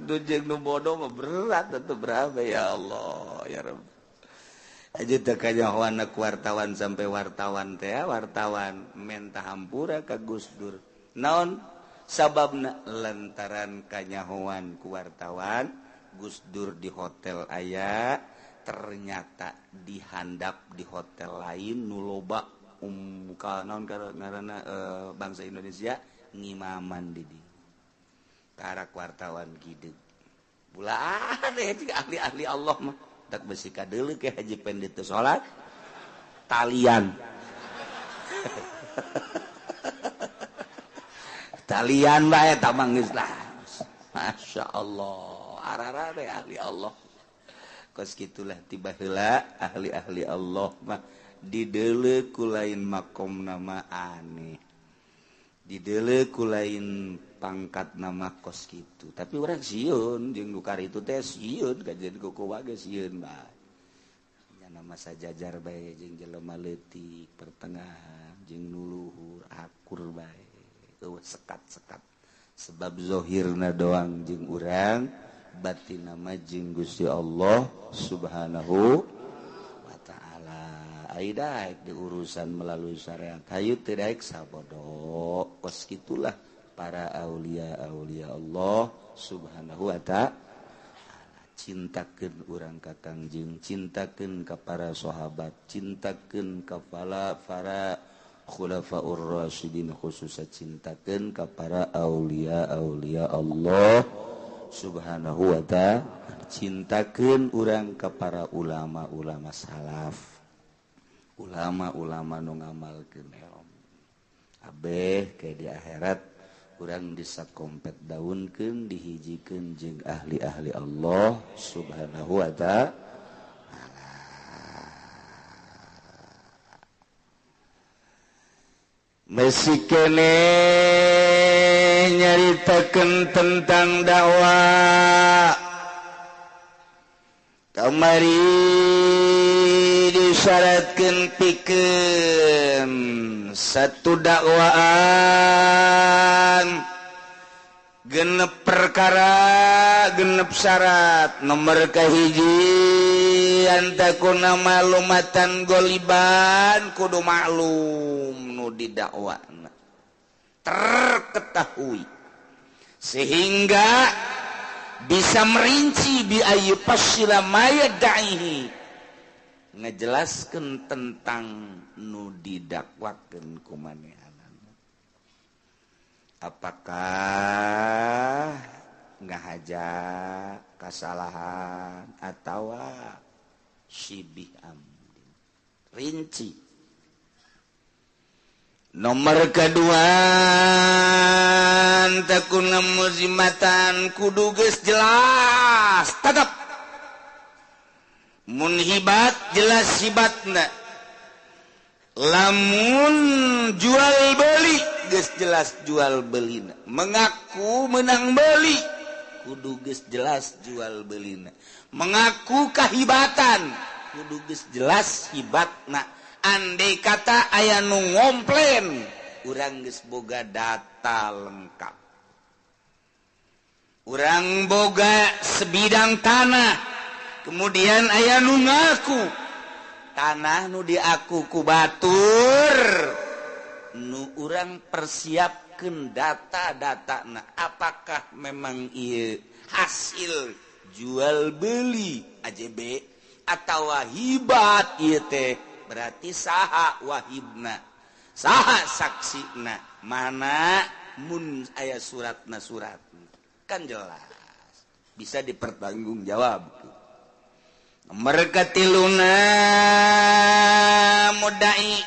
Jeung nu bodoh mah berat atuh berapa ya Allah ya Rabb. Aja teu kanyahoan wartawan sampai wartawan teh wartawan menta hampura ka Gus Dur. Naon sababna lantaran kanyahoan ku wartawan Gus Dur di hotel aya ternyata dihandap di hotel lain nu loba ka naon ngaranna bangsa Indonesia ngimaman di dieu. Karak wartawan gideg bulan ahli-ahli Allah mah tak besi kadeuleu ke haji pendeta salat talian talian bae eta mah geus lah. Masya Allah ararare ahli Allah kos kitulah tiba heula ahli-ahli Allah mah dideuleu ku lain makom nama aneh dideuleu ku lain pangkat nama kos gitu tapi orang sieun jeung nu karitu teh sieun kajian kuku wage sieun bae nya nama sajajar bae jeung jelema leutik pertengahan jeung nu luhur akur bae eueuh sekat-sekat sebab zahirna doang jeung urang batinna mah jeung Gusti Allah Subhanahu wa taala. Ai daek diurusan melalui syariat hayu teu daek sabodo kos kitulah para aulia-aulia Allah Subhanahu wa ta'ala. Cintakeun urang ka Kangjeng, cintakeun ka para sahabat, cintakeun ka para khulafaur rasyidin, khususnya cintakeun ka para aulia-aulia Allah Subhanahu wa ta'ala. Cintakeun urang ka para ulama-ulama salaf, ulama-ulama nu ngamalkeun ilmu. Abeh ke di akhirat urang disakompet daunkeun dihijikeun jeung ahli-ahli Allah Subhanahu wa ta'ala. Masih kene nyaritakeun tentang dakwah kamari disyaratkeun pikeun satu dakwaan genep perkara genep syarat. Nomor kahiji antakuna malumatan goliban kudu maklum nu didakwana terketahui sehingga bisa merinci bi ayu pasila maya da'ihi ngejelaskan tentang nu didakwakeun ku manehanana. Apakah ngahaja kasalahan atawa sibih amdin rinci. Nomor kedua takun muzimatan kudu geus jelas tetep mun hibat jelas hibatna, lamun jual beli geus jelas jual belina, mengaku menang beli kudu geus jelas jual belina, mengaku kahibatan kudu geus jelas hibatna. Andai kata aya nu ngomplen urang geus boga data lengkap, urang boga sebidang tanah, kemudian aya nu ngaku tanah nu diaku ku batur nu Urang persiapkan data-data. Nah, apakah memang ieu hasil jual beli AJB atau wahibat ieu teh? Berarti saha wahibna, saha saksina, mana mun aya suratna, surat kan jelas bisa dipertanggungjawab. Mereka tiluna, mudai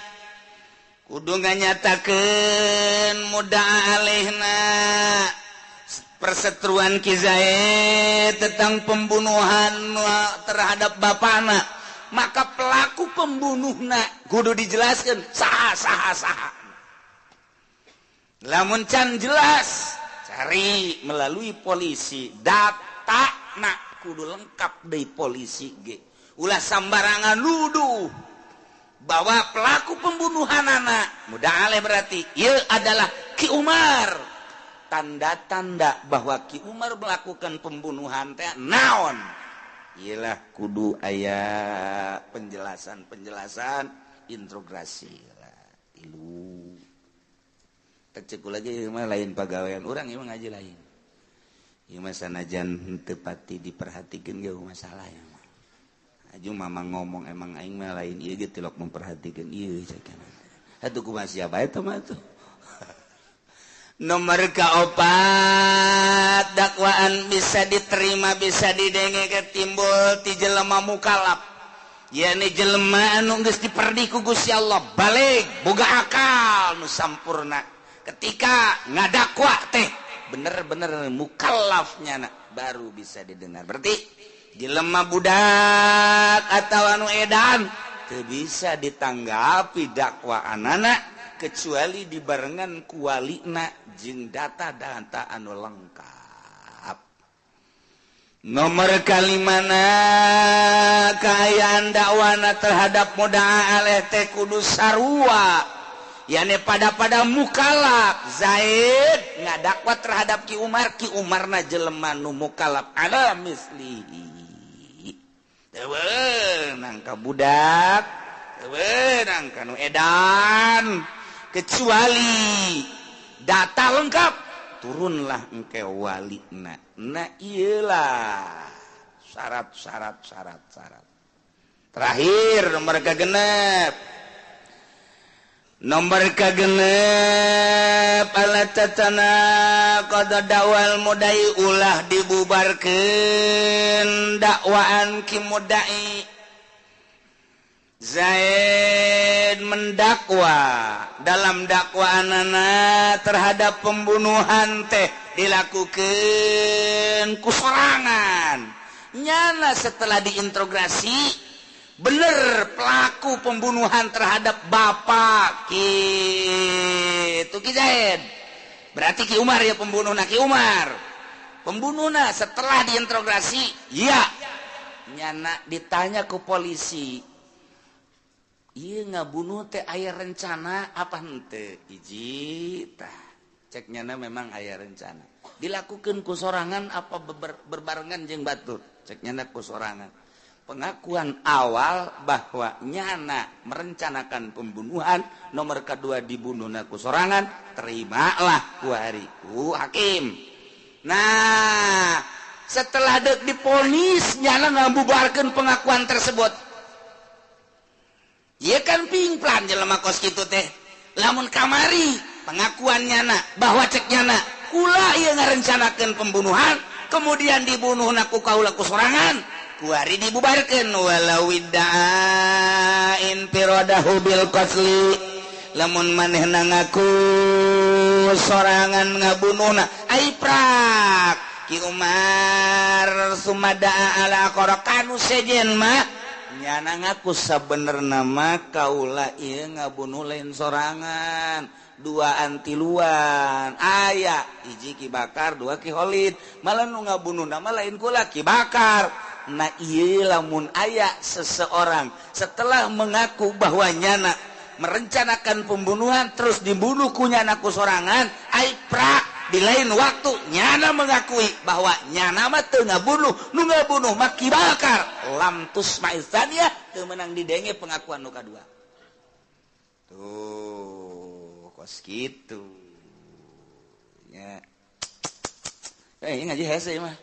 kudu nganyatakeun muda alaihna perseteruan Ki Zaid tentang pembunuhan terhadap bapana, maka pelaku pembunuhna kudu dijelaskan saha, saha, saha. Lamun can jelas, cari melalui polisi data nak kudu lengkap dari polisi ge. Ulah sambarangan nuduh bahwa pelaku pembunuhan anak muda ale berarti ia adalah Ki Umar. Tanda-tanda bahwa Ki Umar melakukan pembunuhan teh naon? Iyalah, kudu aya penjelasan-penjelasan, interogasi lah. Tilu cek lagi mah lain pagawean urang emang ngaji lain. Ieu mah sanajan teu pati diperhatikeun ge masalah ya mah. Aju mama ngomong emang aing mah lain ieu ge tilok memperhatikan ieu cek. Atuh kumaha siapa eta mah tuh. Nomor kaopat, dakwaan bisa diterima, bisa didenge timbul ti jelema mukalaf, yakni jelema anu geus diperdi ku Gusti Allah, balig, boga akal nu sampurna. Ketika ngadakwa teh bener-bener mukallafnya nak baru bisa didengar. Berarti jelema budak atau anu edan teu bisa ditanggapi dakwaan anak kecuali dibarengan ku walina jeung data-data anu lengkap. Nomor kalimana, kaayaan dakwana terhadap mudaa alaih teh kudu sarua, yakni pada-pada mukalaf. Zaid ngadakwa terhadap Ki Umar, Ki Umarna jelema nu mukalaf ala mislihi, teu meunang ka budak, teu meunang ka nu edan, kecuali data lengkap, turunlah engke walina. Nah, iyalah syarat, syarat, syarat, syarat. Terakhir, nomor kagenep, nomor kagenep, alla tatanaqada da'wal mudai, ulah dibubarkeun dakwaan ki mudai. Zaid mendakwa, dalam dakwaan terhadap pembunuhan teh dilakukan ku sorangan. Nyana setelah diinterogasi bener pelaku pembunuhan terhadap bapak itu Ki Zaid, berarti Ki Umar ya pembunuh. Ki Umar pembunuhna. Setelah diinterogasi ya nyana ditanya ke polisi, iya ngabunuh teh aya rencana apa henteu? Hiji tah cek nyana memang aya rencana. Dilakukan ku sorangan apa berbarengan jeung batur? Cek nyana ku sorangan. Pengakuan awal bahwa nyana merencanakan pembunuhan, nomor kedua dibunuh ku sorangan, terimalah ku hari ku hakim. Nah, setelah dek diponis nyana ngabubarkeun pengakuan tersebut. Iya kan pingplan jelema kos kitu teh. Lamun kamari pengakuan nyana bahwa cek nyana kula ieu ngarencanakeun pembunuhan, kemudian dibunuh ku kaula ku sorangan, kuari dibubarkeun. Walau idda'a infiradahu bil qatli, lamun manehna ngaku sorangan ngabunuhna, ai prak Ki Umar sumada ala akhara kanu sejen mah nyana ngaku sabenerna mah kaula ieu ngabunuh lain sorangan, dua antiluan aya, hiji Ki Bakar, dua Ki Holid, malah nu ngabunuh nama lain kula, Ki Bakar. Nah, ieu lamun aya seseorang setelah mengaku bahwa nyana merencanakan pembunuhan terus dibunuh ku nyana ku sorangan, ai prak di lain waktu nyana mengakui bahwa nyana mah teu ngabunuh, nu ngabunuh mah Ki Bakar, lam tusma' tsaniyah, teu meunang didenge pengakuan nu kadua. Tuh. Kos kitu nya. Eh ngaji hese mah.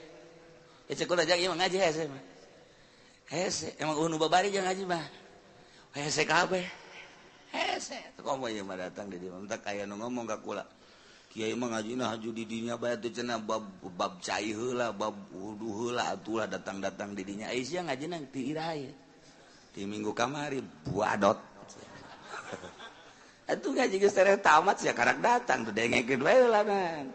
Ya cek kula ieu mah ngaji hese mah. Hese emang nu babari jeung ngaji mah. Hese kabeh. Hese komo ieu mah datang di dieu mah aya nu ngomong ka kula. Kiai mah ngajina haju di dinya bae teh cenah bab bab cai heula bab wudu heula atulah datang-datang di dinya. Ai sia ngajina ti iraha ieu. Di minggu kamari buadot. Atuh ngaji geus tereh tamat sia karak datang tuh dengekeun bae heula man.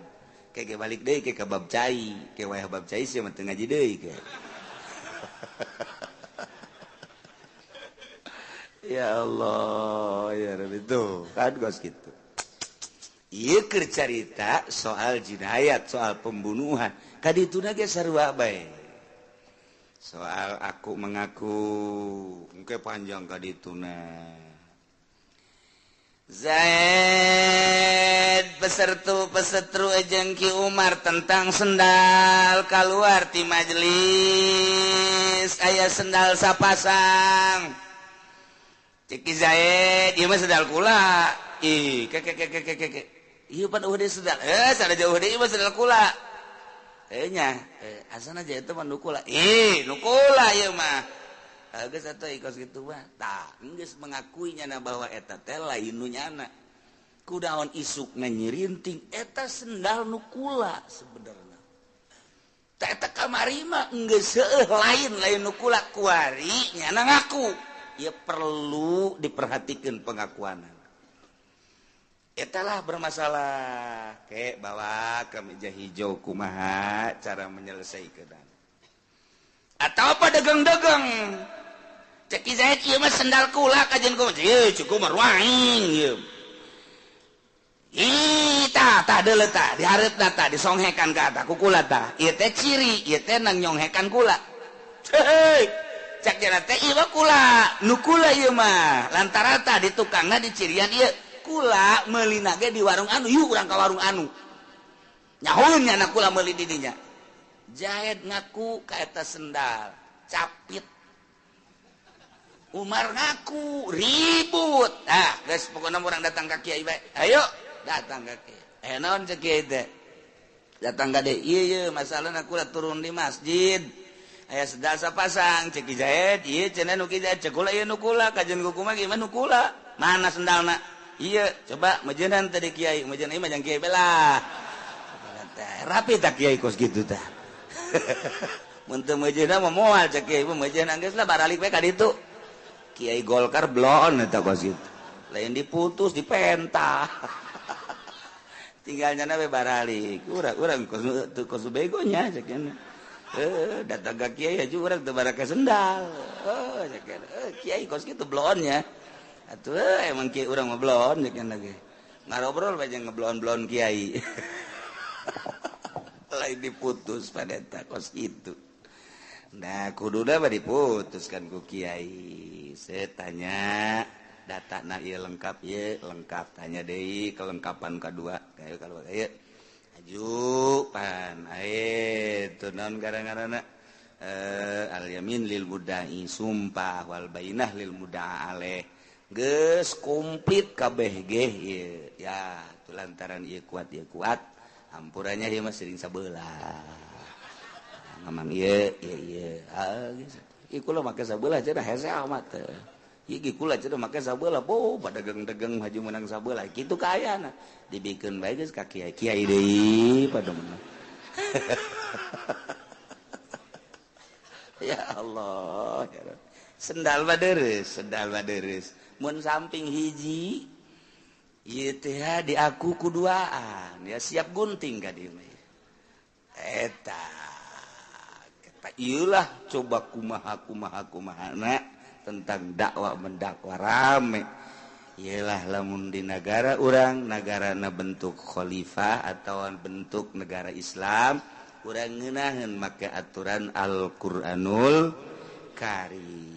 Ke balik deui ke bab cai, ke wayah bab cai sia mah teu ngaji deui ke. Ya Allah, ya Rabbi tuh kan geus kitu. Ieu keur carita soal jinayat, soal pembunuhan. Kadituna ge sarua bae. Soal aku mengaku engke panjang kadituna. Zaid pesertu pesetru jeung Ki Umar tentang sendal keluar ti majelis aya sendal sapasang. Cek Ki Zaid ieu mah sendal kula. Ih, ke ke ke ke ke. Ieu pan eueuh deui sendal. Eh, sada jauh deui ieu mah sendal kula. Eh nya, asana aja eta mah nu kula. Ih, nu kula ieu mah. Geus atuh kos kitu mah. Tah, geus mengakui nyana bahwa eta teh lain nu nyana. Kudaon isukna nyirinting eta sendal nu kula sebenarna. Tah eta kamari mah geus heueuh lain lain nu kula kuari nyana ngaku. Ieu perlu diperhatikeun pengakuanana. Etalah bermasalah. Ke bawa ke meja hijau kumaha cara menyelesaikan. Atau apa dagang-dagang. Cek Ki Zaid ieu mah sendal kula kajian kumaha. Ieu cukup ruaing ieu. Ih tah tah deuleu tah dihareup tah disonghekan ka atas ku kula tah. Ieu teh ciri, ieu teh nang nyonghekan kula. Heuy. Cek jana teh ieu mah kula, nu kula ieu mah. Lantaran tah di tukangna dicirian ieu. Kula meulina ge di warung anu, yuk urang ka warung anu. Nyahoeun nya anak kula meuli di dinya. Zaid ngaku ka eta sendal, capit. Umar ngaku, ribut. Ah, geus pokona urang datang ka kiai bae. Ayo, datang ka kiai. Eh naon cek kiai teh? Datang ka deui. Ieu ieu masalahna kula turun di masjid. Aya sendal sapasang cek Ki Zaid, ieu cenah nu Ki Zaid, cek kula ieu nu kula, kajian ku kumaha ieu mah nu kula. Mana sendalna? Iya, coba mejenan tadi kiai, mejenan ieu mah jang kiai belah. Rapi tak kiai kos kitu tah. Mun teu mejenan mah moal cek kiai, mun mejenan geus lah baralik we ka ditu. Kiai Golkar bloon eta kos kitu. Lain diputus dipentah. Tinggal nyana we baralik. Urang kos teu kos begonya cek nya. Datang ka kiai aja urang teu baraka sendal. Cek nya. Kiai kos kitu bloonnya. Atuh emang kiai urang mah bloon cek lagi. Ngarobrol bae jeung ngebloon-bloon kiai. Lain diputus pada eta kos kitu. Nah, kuduna mah diputuskan ku kiai. Saya tanya datana ieu lengkap ieu lengkap, tanya deui kelengkapan kadua. Kayak kalau ieu aju pan ae teu naon gara-garana al yamin lil mudai sumpah wal bainah lil mudaa alaih. Geus komplit kabeh ge ieu. Ya, tu lantaran ieu kuat hampurannya ieu mah sering sabelah. Ngamang ieu ieu ieu. Ah geus. Ieu kula make sabelah cenah hese amat teh. Ieu ge kula cenah make sabelah, boh badagang-dagang maju menang sabelah. Kitu kaayana. Dibikeun bae geus ka kiai. Kiai deui pada menang. Ya Allah, ya Rabbi. Sendal mah deureuh, sendal mah deureuh. Mun samping hiji ieu teh diaku kuduaan ya siap gunting ka dieu mah. Eta eta ieulah coba kumaha kumaha kumahana tentang dakwah mendakwa rame. Ieulah lamun di nagara urang nagarana bentuk khalifah atau bentuk negara Islam urang ngeunaheun make aturan Al-Qur'anul Karim.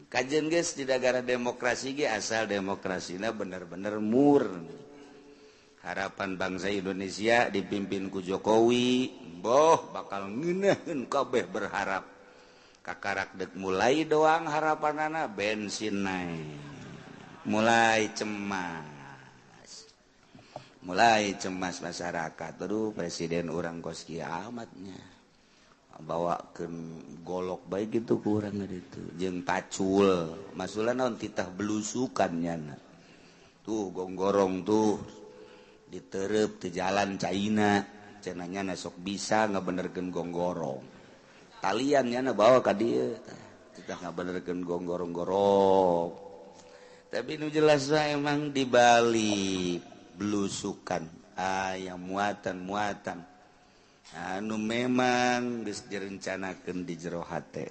Kajian guys di negara demokrasi ge asal demokrasina bener-bener murni. Harapan bangsa Indonesia dipimpin ku Jokowi, boh bakal ngeunaheun kabeh berharap. Kakarak dek mulai doang harapanana bensin naik. Mulai cemas. Mulai cemas masyarakat. Aduh, presiden urang kos kiamatnya bawakeun golok baik gitu kurang itu jeung pacul masulan naon titah belusukan nyana tuh gonggorong tuh diterep di jalan China cenah nyana sok bisa ngabenerkeun gonggorong talian nyana bawa ka dieu titah ngabenerkeun gonggorong-gorong. Tapi nu jelas emang di balik belusukan aya muatan-muatan anu memang geus direncanakeun di jero hate.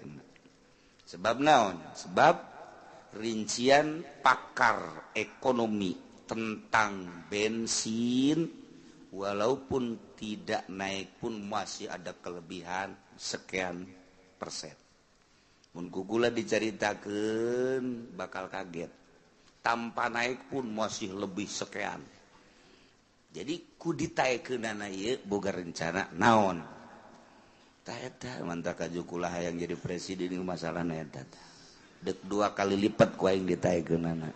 Sebab naon? Sebab rincian pakar ekonomi tentang bensin walaupun tidak naik pun masih ada kelebihan sekian persen. Mun ku kula dicaritakeun bakal kaget. Tanpa naik pun masih lebih sekian. Jadi ku ditaekeunana ieu boga rencana naon. Tah eta mantap kaju kula hayang jadi presiden ieu masalahna eta. Dek 2 kali lipat ku aing ditaekeunana.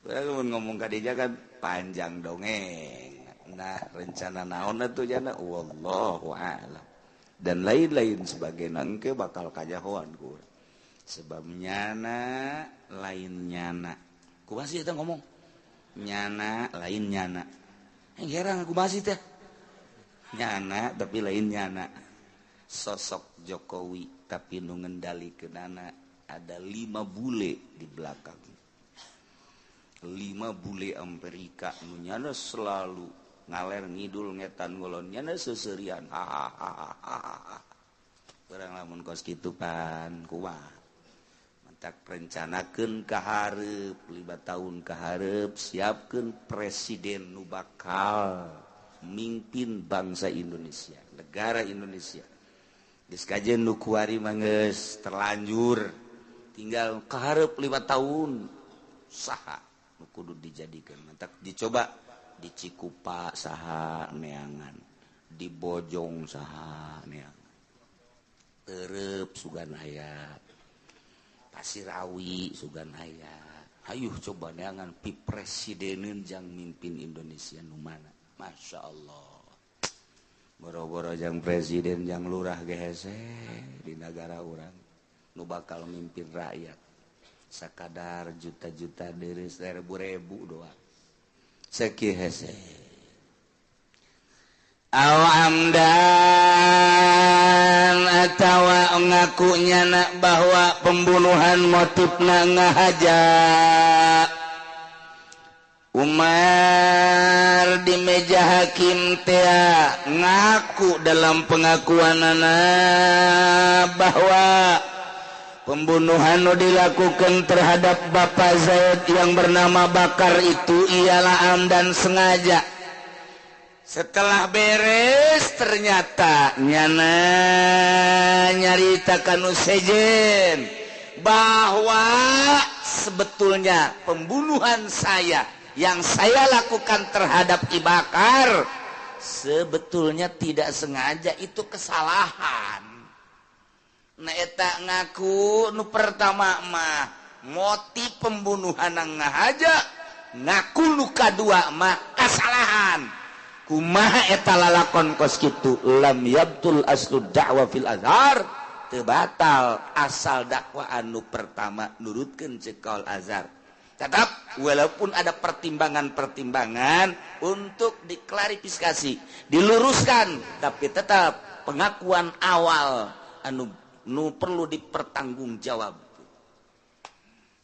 Urang mun ngomong ka dinya kan panjang dongeng. Nah, rencana naon atuh jana wallahu a'lam. Dan lain-lain sebagainya engke bakal kajahoan ku urang. Sebab nyana lain nyana. Kumaha sih eta ngomong? Nyana lain nyana. Gerang aku masih teh. Nyana tapi lain nyana. Sosok Jokowi tapi nu ngendalikeunana ada 5 bule di belakang. 5 bule Amerika nu nyana selalu ngaler ngidul ngetan ngolon nyana seserian. Urang lamun kos kitu pan kumaha? Tak rencanakeun ka hareup 5 tahun ka hareup siapkeun presiden nu bakal mimpin bangsa Indonesia, negara Indonesia. Geus kajen nu kuari mah geus terlanjur tinggal ka hareup 5 tahun saha nu kudu dijadikeun. Mantak dicoba di Cikupa saha neangan, di Bojong saha neangan. Terep sugan aya. Pasirawi sugan aya. Hayuh coba neangan pi presideneun jang mimpin Indonesia nu mana. Masya Allah. Boro-boro jang presiden jang lurah ge hese di nagara urang nu bakal mimpin rakyat. Sakadar juta-juta deris ribu-ribu doang. Sakieu hese. Aw amdan atawa ngakunya nak bahwa pembunuhan motifna ngahaja Umar di meja hakim tea ngaku dalam pengakuanana bahwa pembunuhan nu dilakukan terhadap Bapak Zaid yang bernama Bakar itu ialah amdan sengaja. Setelah beres ternyata nyana nyarita kanu sejen bahwa sebetulnya pembunuhan saya yang saya lakukan terhadap Ki Bakar sebetulnya tidak sengaja, itu kesalahan. Nah eta ngaku nu pertama mah motif pembunuhan ngahaja, ngaku nu kadua mah kesalahan. Kumaha eta lalakon kos kitu lam yabtul aslu da'wa fil azhar, teu batal asal dakwaan nu pertama nurutkeun ceuk kaul azhar. Tetap walaupun ada pertimbangan-pertimbangan untuk diklarifikasi, diluruskan, tapi tetap pengakuan awal anu nu perlu dipertanggungjawab.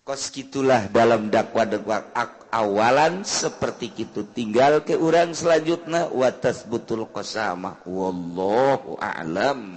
Kos gitulah dalam dakwa-dakwa awalan seperti itu, tinggal ke urang selanjutnya wa tasbutul qasamah wallahu a'lam.